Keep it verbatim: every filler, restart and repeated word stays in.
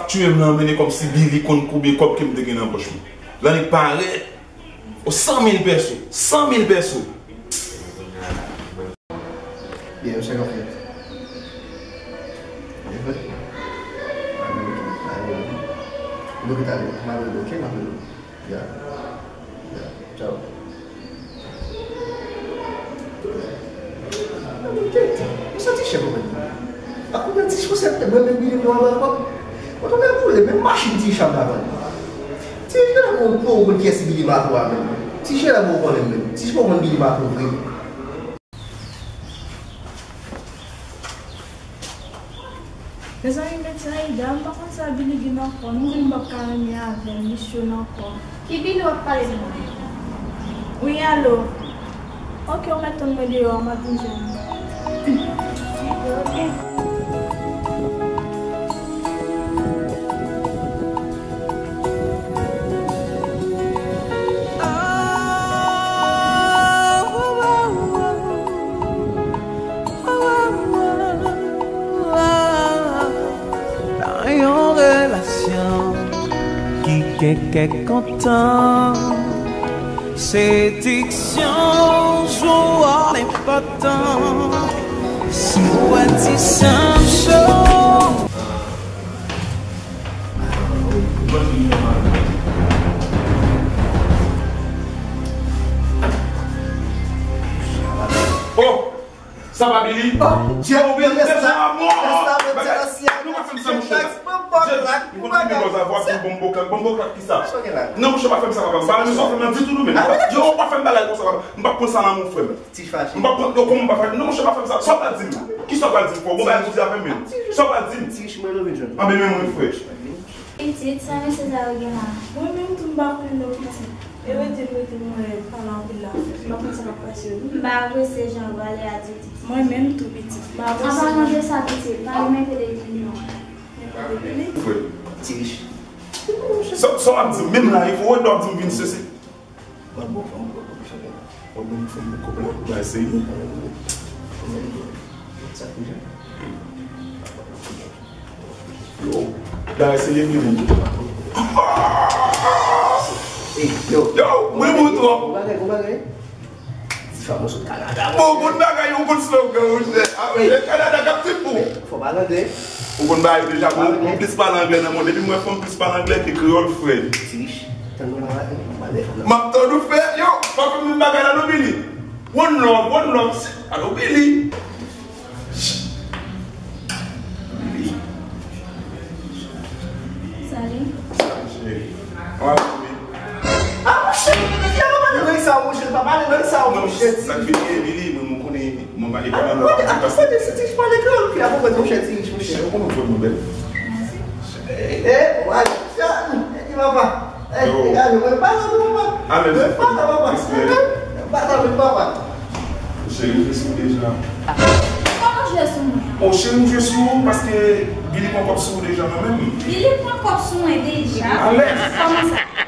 Tiye m nan, mennen kòmsi Billy konn konbyen kòb ke m te gen nan pòch mwen. Lannik parèt. O, san mil pèso. San mil pèso. Byen, mesye, konfyans. Byen fèt. Mwen bloke, mwen bloke. Mwen bloke talè. Mwen bloke, mwen bloke. Ya. Ya. Tchao. Mwen santi chè mwen. Akounye ti chè mwen, mwen menm Billy mwen anba kòb. Mwen tonbe boule, menm machin ti chè m pa vann. Ti chè la mwen pou ou konn kiyès Billy Marco a menm. Ti chè la mwen konnen menm. Ti chè mwen Billy Marco vre. Mezanmi, met Aida, m pa konn sa Billy gen nan kò l. M di m p ap ka renmen avè l, li cho nan kò l. Ki Billy w ap pale de mwen? Wi, alo. Oke, ou mèt tann mwen deyò a, m ap vin jwenn ou. Oke. Nan yon relasyon ki gen kè kontan, sediksyon jwe wòl enpòtan. Si w wè ti san m cho. Oh! Sa pa Billy? Oh, Dieu, oh, Billy, resta, resta, resta, nou pa fè m sa, monchè. Dieu, nou konn fime bòz avwa, pou bonbon klak, bonbon klak ki sa? Non, monchè, pa fè m sa, papa. M pa renmen sa w fè m nan ditou, non, men. Dieu, ou pa fè m bagay konsa, papa. M p ap pran sa nan men w, frè m. M p ap pran, yo, kòman m pa fè? Non, monchè, pa fè m sa. Sa w pral di m? Kisa w pral di m, frè? Ou gon bagay pou di avè m, men. Sa w pral di m? Ti Rich, mwen love jwenn. Anben, men mwen, frè. Pitit, sa mesye sa yo gen la? Mwen menm tou m pa konnen non pitit. E rete m rete m wè pale anpil la. M pa konn sa k ap pase yo. M pa apresye jan w pale a ditou. Mwen menm tou pitit. M pa apresye. An palan de sa pitit, pa li mete de li non. Mete de li. Frè. Ti Rich. Sa, sa w ap di m menm la, e fò w ap di m vin sesi. Mwen bon fanm, mwen bon fanm, mwen bon fanm, mwen bon fanm, mwen bon fanm, mwen bon fanm. Yo, bagay serye vini. Ey, yo. Yo, mwen bon twòp. Bon bagay, bon bagay. Ti fanm, mwen sot Kanada. Bon, bon bagay, yon bon slogan, monchè. Ah, ey. Kanada k ap trip ou. Fò pale anglè. Ou konn bagay deja, bon, mwen plis pale anglè nan mond. Depi mwen fanm plis pale anglè ke kreyòl, frè. Ti Rich, tann mwen nan maten, m ap tann ou, frè. Yo, pa fè m menm bagay la, non, Billy. One love, one love. Alo, Billy. Billy. Salut. Salut, cheri. Kòman w ap fè? Ah, monchè, fi a pa pale nan sa, monchè, pa pale nan sa, monchè. Sa k vini, Billy, mwen, mwen konnen, mwen pa, e pa nan lòt. Kote, kote, si ti pale kreyòl, fi a konprann, monchè, ti Rich, monchè. Ou konn fè mwen bèl. Mèsi. Eh, wè, sa, e di papa. Eh, gade, mwen pa la, mwen pa. Ah, men mwen pa la, papa. Mwen pa la, mwen papa. Cheri, m jwe sou ou deja. Kòman jwe sou mwen? Oh, cheri, m jwe sou ou paske Billy pran kòb sou ou deja, mwen menm. Billy pran kòb sou mwen deja? Alèz. Kòman sa?